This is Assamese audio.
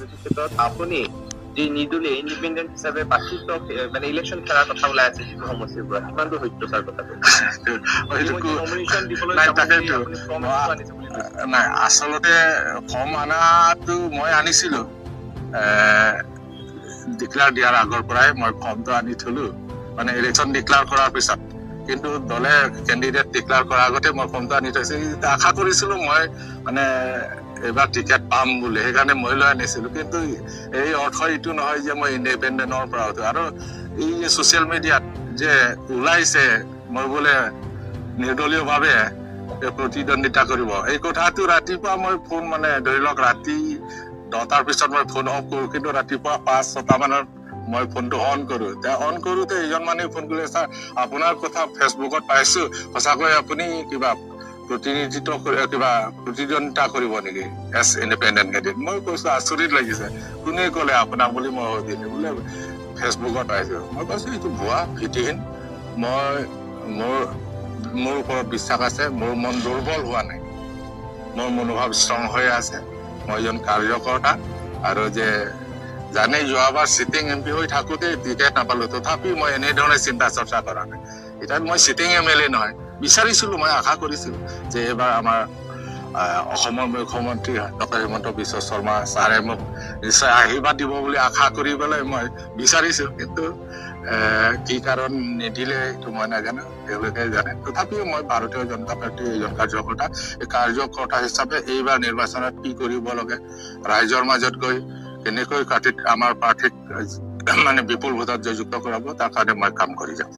ৰাজনৈতিক ক্ষেত্ৰত আপুনি যি নিৰ্দলীয় ইণ্ডিপেণ্ডেণ্ট হিচাপে প্ৰাৰ্থিত্ব, মানে ইলেকশ্যন খেলাৰ কথা ওলাই আছে যিটো সমষ্টিৰ পৰা, কিমানটো সত্য ছাৰ কথাটো? নমিনেশ্যন দিবলৈ নাই, যাব বুলি তাকেইতো। আপুনি ফৰ্ম এখনো আনিছে বুলি কৈছে। নাই, আচলতে ফৰ্ম অনাটো মই আনিছিলো, ডিক্লাৰ দিয়াৰ আগৰ পৰাই মই ফৰ্মটো আনি থলো, মানে ইলেকশ্যন ডিক্লাৰ কৰাৰ পিছত। কিন্তু দলে কেণ্ডিডেট ডিক্লাৰ কৰাৰ আগতে মই ফৰ্মটো আনি থৈছো। আশা কৰিছিলো মই মানে এইবাৰ টিকেট পাম বুলি, সেইকাৰণে মই লৈ আনিছিলো। কিন্তু এই অৰ্থ এইটো নহয় যে মই ইণ্ডিপেণ্ডেণ্টৰ পৰা উঠো। আৰু এই যে ছচিয়েল মিডিয়াত যে ওলাইছে মই বোলে নিৰ্দলীয়ভাৱে প্ৰতিদ্বন্দ্বিতা কৰিব, এই কথাটো ৰাতিপুৱা মই ফোন, মানে ধৰি লওক ৰাতি 10টাৰ পিছত মই ফোন অফ কৰো, কিন্তু ৰাতিপুৱা 5-6টা মানত মই ফোনটো অন কৰো। এতিয়া অন কৰোতে এজন মানুহে ফোন কৰিলে, ছাৰ আপোনাৰ কথা ফেচবুকত পাইছো, সঁচাকৈ আপুনি কিবা প্ৰতিনিধিত্ব কিবা প্ৰতিদ্বন্দ্বিতা কৰিব নেকি এজ ইণ্ডিপেণ্ডেণ্ট কেণ্ডিডেট? মই কৈছো আচৰিত লাগিছে, কোনে ক'লে আপোনাক বুলি মই সুধিলো। বোলে ফেচবুকত পাইছো। মই কৈছো এইটো ভুৱা, ভিত্তিহীন। মই মোৰ ওপৰত বিশ্বাস আছে, মোৰ মন দুৰ্বল হোৱা নাই, মোৰ মনোভাৱ ষ্ট্ৰং হৈ আছে। মই এজন কাৰ্যকৰ্তা আৰু যে জানে যোৱাবাৰ চিটিং এম পি হৈ থাকোঁতে টিকেট নাপালো, তথাপি মই এনেধৰণে চিন্তা চৰ্চা কৰা নাই। এতিয়া মই চিটিং এম এল এ নহয়, বিচাৰিছিলো, মই আশা কৰিছিলো যে এইবাৰ আমাৰ অসমৰ মুখ্যমন্ত্ৰী ডক্টৰ হিমন্ত বিশ্ব শৰ্মা ছাৰে মোক নিশ্চয় আশীৰ্বাদ দিব বুলি আশা কৰি পেলাই মই বিচাৰিছো। কিন্তু কি কাৰণ নিদিলে এইটো মই নাজানো, তেওঁলোকে জানে। তথাপিও মই ভাৰতীয় জনতা পাৰ্টীৰ এজন কাৰ্যকৰ্তা, এই কাৰ্যকৰ্তা হিচাপে এইবাৰ নিৰ্বাচনত কি কৰিব লাগে, ৰাইজৰ মাজত গৈ কেনেকৈ কাটিত আমাৰ প্ৰাৰ্থীক মানে বিপুল ভোটত জয়যুক্ত কৰাব, তাৰ কাৰণে মই কাম কৰি যাম।